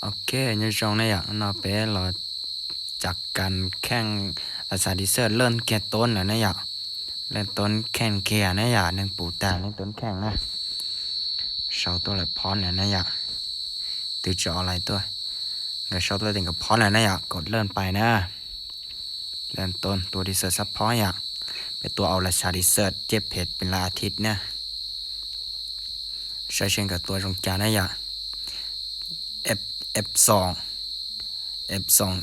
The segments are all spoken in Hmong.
Ok, nyob zoo ne yom, no peb los cov kas kheej, las xav dis xaj lej kiag toob lawm ne yom. Lej toob kheej kiag ne yom, neeg puv tag lej toob kheej na. Sau tuaj lawm phob lawm ne yom. Twb tsis online tuaj, nkawd sau tuaj tias nkawd phob lawm ne yom, kaum lej pais na. Lej toob tua dis xaj xab phob yom. Peb tua au las xav dis xaj ceb phem pes las a thiv na. Saib seb nkawd tua zoo cas na yom. Epson, Epson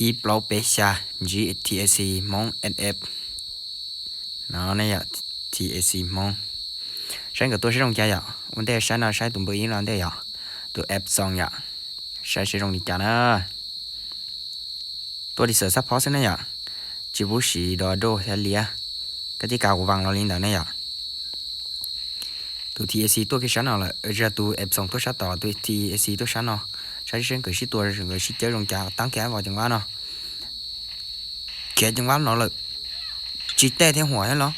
ib plaub peb xya, ntsib TAC Hmoob SF no ne yom, TAC Hmoob. Saib nkawd tua saib zoo cas yom, ua ntej saib no saib tus npawb ib no ntej yom, tus Epson yom, saib seb zoo li cas na. Tuaj dis xaj xab phob xwb ne yom, tsis pub siv Dorado thiab liab, koj tib kas kuv vas los li ntawd ne yom. Tus TAC tuaj kiag sab no lawm, tus Epson tuaj sab tod, tus TAC tuaj sab no, saib seb nkawd sib tua nkawd sib cawb zoo cas, tab kiag vos ceev vab no. Khiav ceev vab no lawm, tsis tej thiab huam thiab los.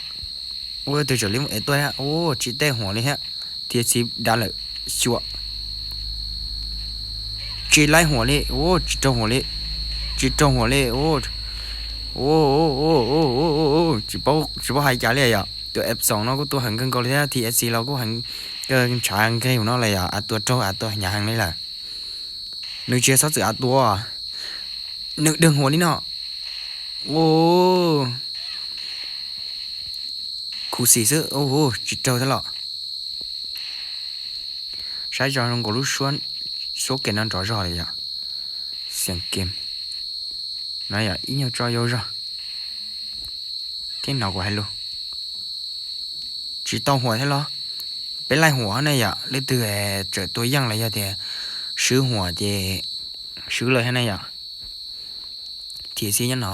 Ua twg tseem li mus ev tuaj thiab, ua tsis tej huam li thiab, TAC dav lawm, xyuam. Tsis laib huam li, ua tsis raug huam li, tsis raug huam li, tsis paub hais cas li yom. Tus Epson no kuj tua heev kawg nkaus li thiab, TAC los kuj heev kawg, ntshav nqig no lawm yom, a tua raug a tua hnyav heev li lawm. Nws tsis yog txhob txwm a tua, nws dwg huam li no. Ua khuv xim xwb, tsis raug thiab los. Saib zoo nkaus lub suab, suab kem no nrov zog li yom. Xiam kem no yom, ib nyuag tso yau zog thiab no kuv hais lus. Tsis tau huam thiab los. Peb laij huam ne yom, leej twg tseem tua yeej los yog tias swb huam ces swb lawm thiab ne yom. Thiab xij nyob no,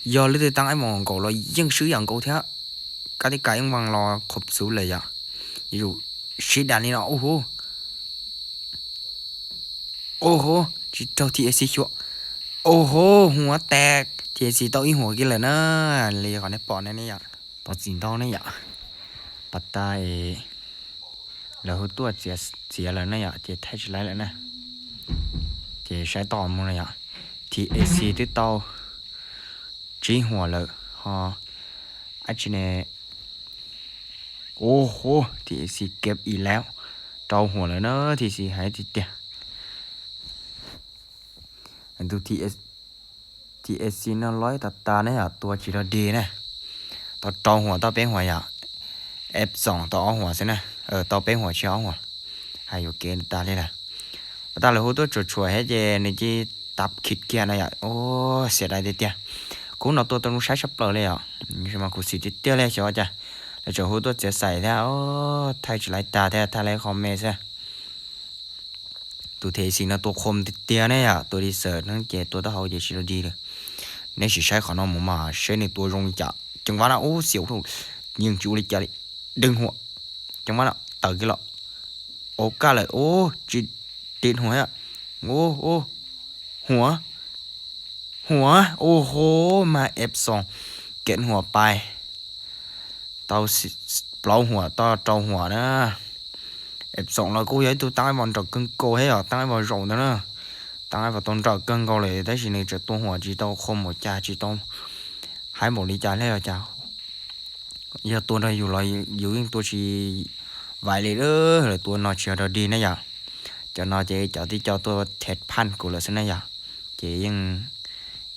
yog leej twg taab ib vos nkaus los yeej swb yam nkaus thiab. Kab tib kas yeej vas los qhuav xub lawm yom. Yuav tsum sib dam li no, ua huv. Ua huv, tsis raug TAC xyuam. Ua huv, huam tas, TAC tau ib huam kiag lawm na. Li qhov nej pom ne yom, pov txim ntau ne yom. Pas tas lawv hu tuaj txiav lawm ne yom, ces thaij tsis laib lawm na. Ces saib toj mus no yom, TAC twb tau tsib huam lawm ho. Ab tsi ne, ua huv, TAC kev ib lawm, rau huam lawm na, TAC hais tiag tiag. Tus TAC no loj tas tas ne yom, tua tsis dog dig na. Tau rau huam tau peb huam yom, Epson tau ob huam xwb na, tau peb huam tsis ob huam. Hais yuam kev tas li lawm. Pas tas lawv hu tuaj tsuam tshuam thiab ces nws cia li tag khiv kiag no yom, xiam dai tiag tiag. Kuv no tua tau zoo saib tshaj plaws li yom, mas kuv xim tiag tiag li xyov cas. Lawv tseem hu tuaj txiav xais thiab, thaij tsis laib tag thiab, thaij laib qhov me xwb. Tus TAC no tua qhua tiag tiag ne yom, tua dis xas ne ces tua taub hau ces tsis dog dig li. Nej sim saib qhov no mus mas seb nws tua zoo li cas. Ceev vab no ub xiam ua, yeej tsis ua li cas li. Dwg huam, ceev vab no tawm kiag los. Ua kaj lawm ub, tsis dim huam thiab. Ub, huam, huam, ua huv mas Epson kev huam pais. Tau plaub huam tau rau huam na. Epson los kuj yog ib tug taab ib vos nrawm kawg nkaus thiab yom, taab ib vos zaum ntawd na. Taab ib vos tau nrawm kawg nkaus lawm tab sis nws tseem tua huam tsis tau qhua npaum cas, tsis tau haib npaum li cas thiab yom, cas yog tua nrog yus los yus yeej tua tsis vais li lawm, tua no tsis yog dog dig na yom. Cov no ces cov tib co tuaj them phaj kuv lawm xwb na yom, ces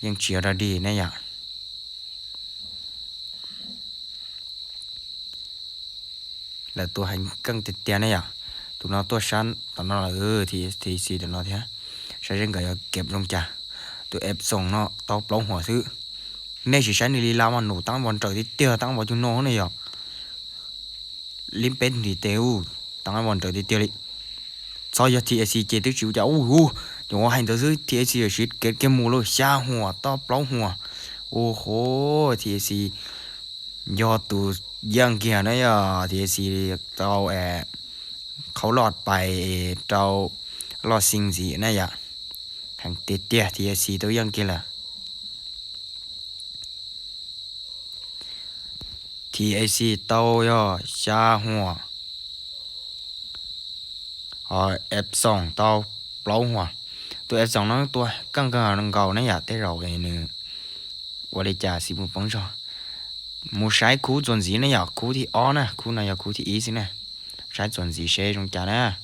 yeej tsis yog dog dig na yom. Lawv tua heev keej tiag tiag ne yom. Tus no tuaj sab tom no lawm, TAC tom no thiab. Saib seb nkawd yuav kev zoo cas. Tus Epson no tau plaub huam xwb. Nej sim saib nws li lawm mas nws taab vos nrawm tiag tiag, taab vos cug no ne yom. Li peb ntim tes ub, taab vos nrawm tiag tiag li. Txhob yog TAC ces twb tsis ua cas ub hu. Nyuam qhuav hais ntawd xwb TAC yuav siv kev kiag mus lawm, xya huam tau plaub huam. Ua huv, TAC yog tus yeej kiag na yom, TAC tau qhaub loj pais rau loj xi ntxiv na yom. Heev tiag tiag, TAC tau yeej kiag lawm. TAC tau yog xya huam. Epson tau plaub hua. Tus Epson no tua kaj nkaus nkaus ne yom, tej zaum nws ua li cas xib mus poob zog. Mus saib khub txuas ntxiv ne yom, khub thib ob na, khub no yog khub thib ib xwb na. Saib txuas ntxiv seb zoo cas na.